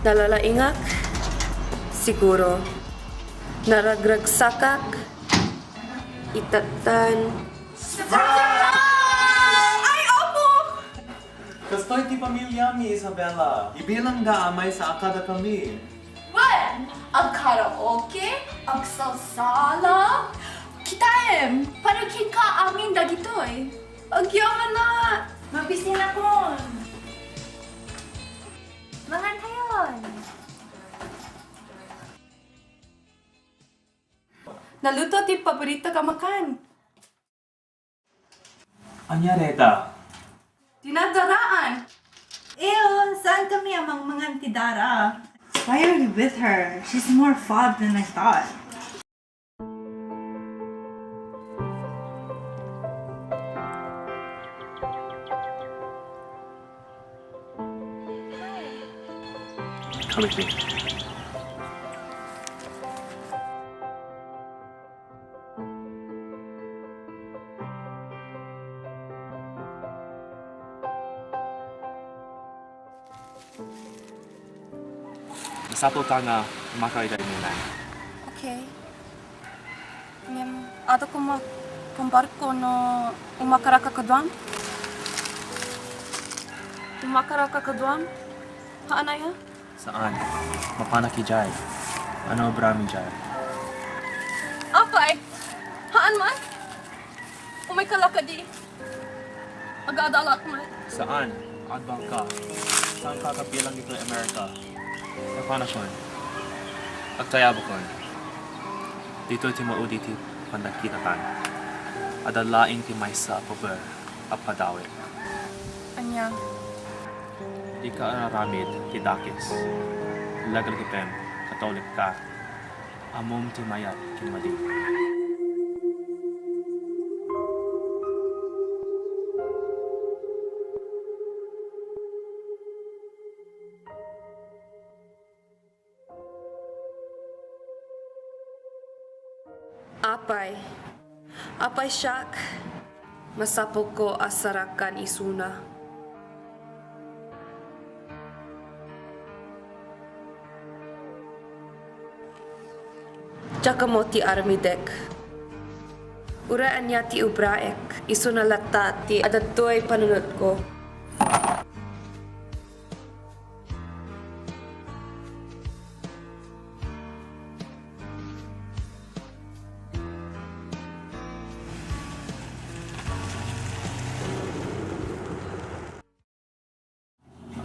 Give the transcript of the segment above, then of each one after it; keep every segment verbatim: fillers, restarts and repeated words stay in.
Nalalaingak? Siguro. Naragragsakak? Itattan. Ay, opo! Kastoy ti pamiliami, Isabella. Ibilangda a maysa a kadakami. Wen, agkaraoke, agsalsala. Kitaem, para kenka amin dagitoy. Agyamanak! Mabisinakon! Mangankayon! Naluto ti paborito a makan. Ania dayta? Dinadaraan. Ew, saan kami a mangmangan ti dara? Why are you with her? She's more fun than I thought. Come with me. Masapulka nga umakar ida inuman. Okay. Ngem, adu koma, kumbarko no umakaraka kaduam? Umakaraka kaduam? Haan aya? Saan. Mapanak idiay. Ania obrami idiay? Apay! Haan man? Umayka la kadi. Agada-adalak met. Saan? Adbangka. Saanka kabilang iti Amerika? Napanakon. Agtayabakon. Ditoy ti maudi ti panagkitatan. Adda laeng ti maysa a paper a padawek. Ania? Dika aramid ti dakes. Laglagipem, Katolikka. Ammom ti mayat ken madi. Apay, apay siak, masapulko a sarakan isuna. Diak ammo ti aramidek. Uray ania ti ubraek, isuna latta ti adtoy panunotko.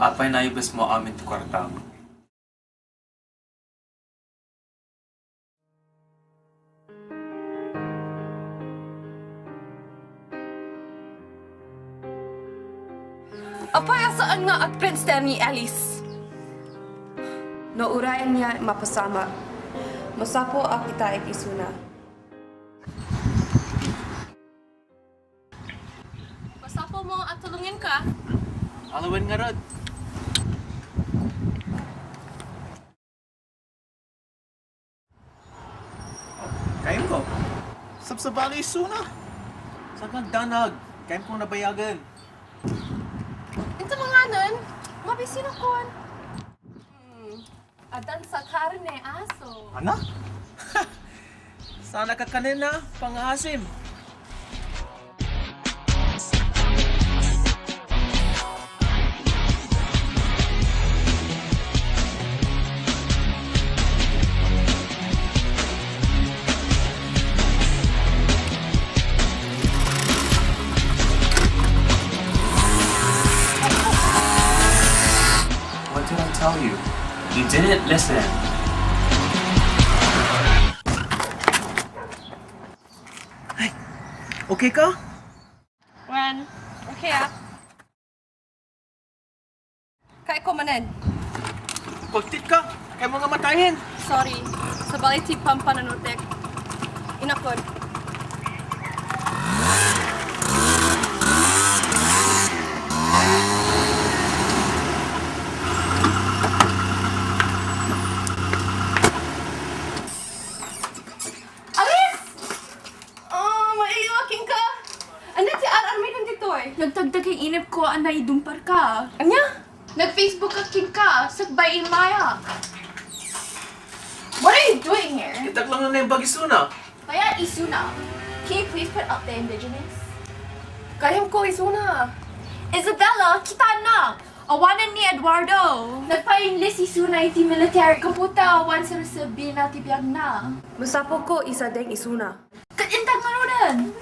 Apay, naibesmo amin ti kuartam? Apay a saan nga agprinsta ni Alice? No uray ania mapasamak, masapul a kitaek isuna. Masapulmo a tulongenka. Alawen ngarud. Kayatko. Sabsabali isuna. Saan ka agdanag? Kayatko nabayagen. Inta manganen, mabisinakon. Hmm. Addan sa karne, aso. Ana? Saan a kakanenna, pangaasim. What did I tell you? You didn't listen. Ay, okay ka? Wen, okay ak. Kayatko manen. Pagtit ka, kayatmo nga matayen. Sorry, sabali ti pampanunotek. Inakon. Alice! Ah, mailiwa kenka. Ania ti ar-armidem ditoy? Nagtagdagay inepko a naidumparka. Ania? Nag-Facebook ak kenka, sakbay immayak. What are you doing here? Itak lang na yung bag isuna. Kaya isuna. Can you please put up the indigenous? Kayam ko isuna. Isabella, kita na! Awanan ni Eduardo. Nagpainlis isuna iti military. Gapu ta awan sarsarbina ti biagna. Masapul ko isadeng isuna. Ket intag ngaruden.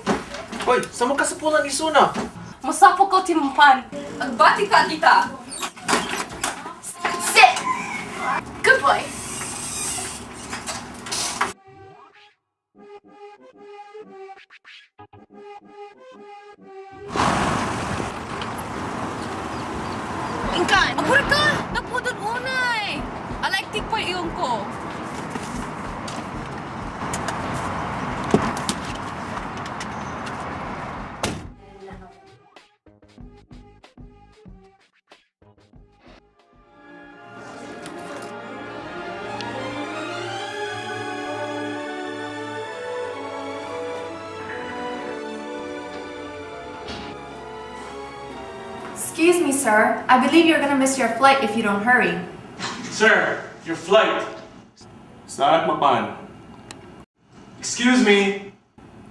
Hoy, sa makasapulan isuna. Masapul ko tinumpan. Agbati ka dita. Sit. Good boy. Inkan! Agurka! Napudon unay! Ala, iktik pa iyong ko. Excuse me, sir. I believe you're gonna miss your flight if you don't hurry. Sir, your flight. Saan ka mapan? Excuse me.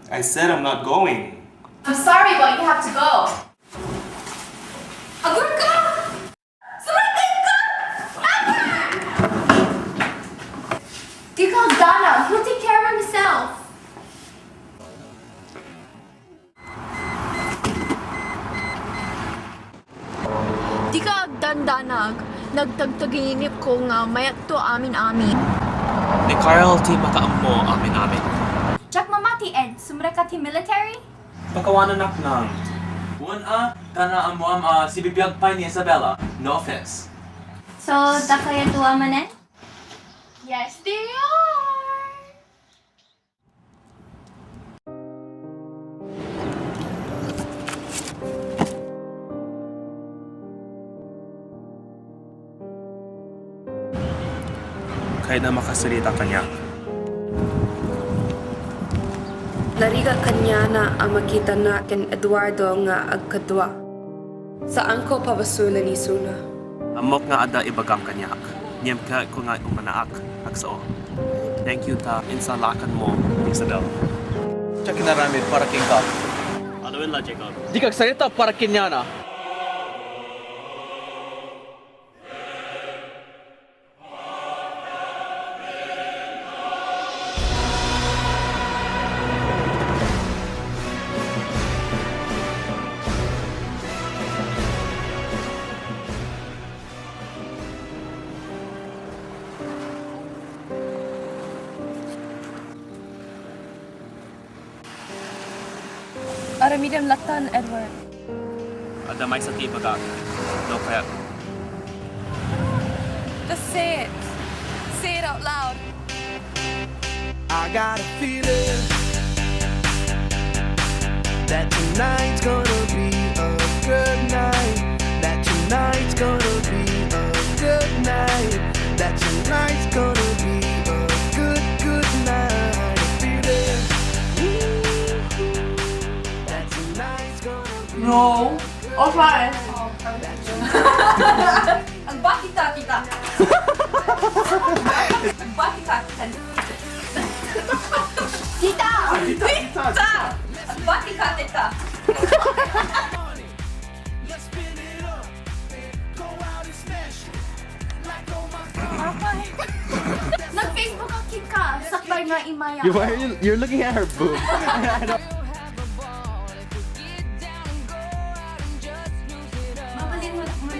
I said I'm not going. I'm sorry, but you have to go. Agurka! Sumagad ka! Agurka! Dika agdanag. He'll take care of himself. Dika agdandanag, nagtagtagininipko nga mayatto amin-amin. Ni Carl ti makaammo amin-amin. Diak mamati, Ed, sumrek ka ti military? Pakawanak nang. Wen a, ta naammoam a sibibiag pay ni Isabella. No offense. So, dakayato a manen? Yes, they are! Kayatna makasarita kaniak. Narigak kaniana a makitana ken Eduardo nga agkadua. Saanko pabasolen isuna. Ammok nga adda ibagam kaniak. Ngem kayatko nga umanaak, agsao. Thank you ta insalakanmo, Isabel. Diak inaramid para kenka. Alawin la, Jacob. Dika agsarita para kaniana. Aramidem latta, Edward. Adda maysa ti ibagak. No kayat. Just say it. Say it out loud. I got a feeling that tonight's gonna be a good night. That tonight's gonna be a good night. That tonight's gonna be a good, good night. I feel it. Ooh, that tonight's gonna be. No. All right. Agbati ka, tita. Agbati ka, tita. Tita! Tita! Agbati ka, tita. Nag-Facebook ak kenka, sakbay nga immayak. You, why are you, you're looking at her boob. Mabalin mo, mo.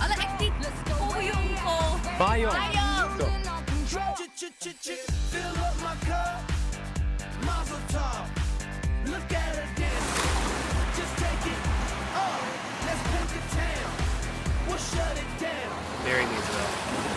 Ala, ektit. Kuyong ko. Bayo. Bayo. Go. Fill up my cup. Mazel tov. Look at her dance. Just take it off. Let's paint the town. We'll shut it down. Bury me, Isabel.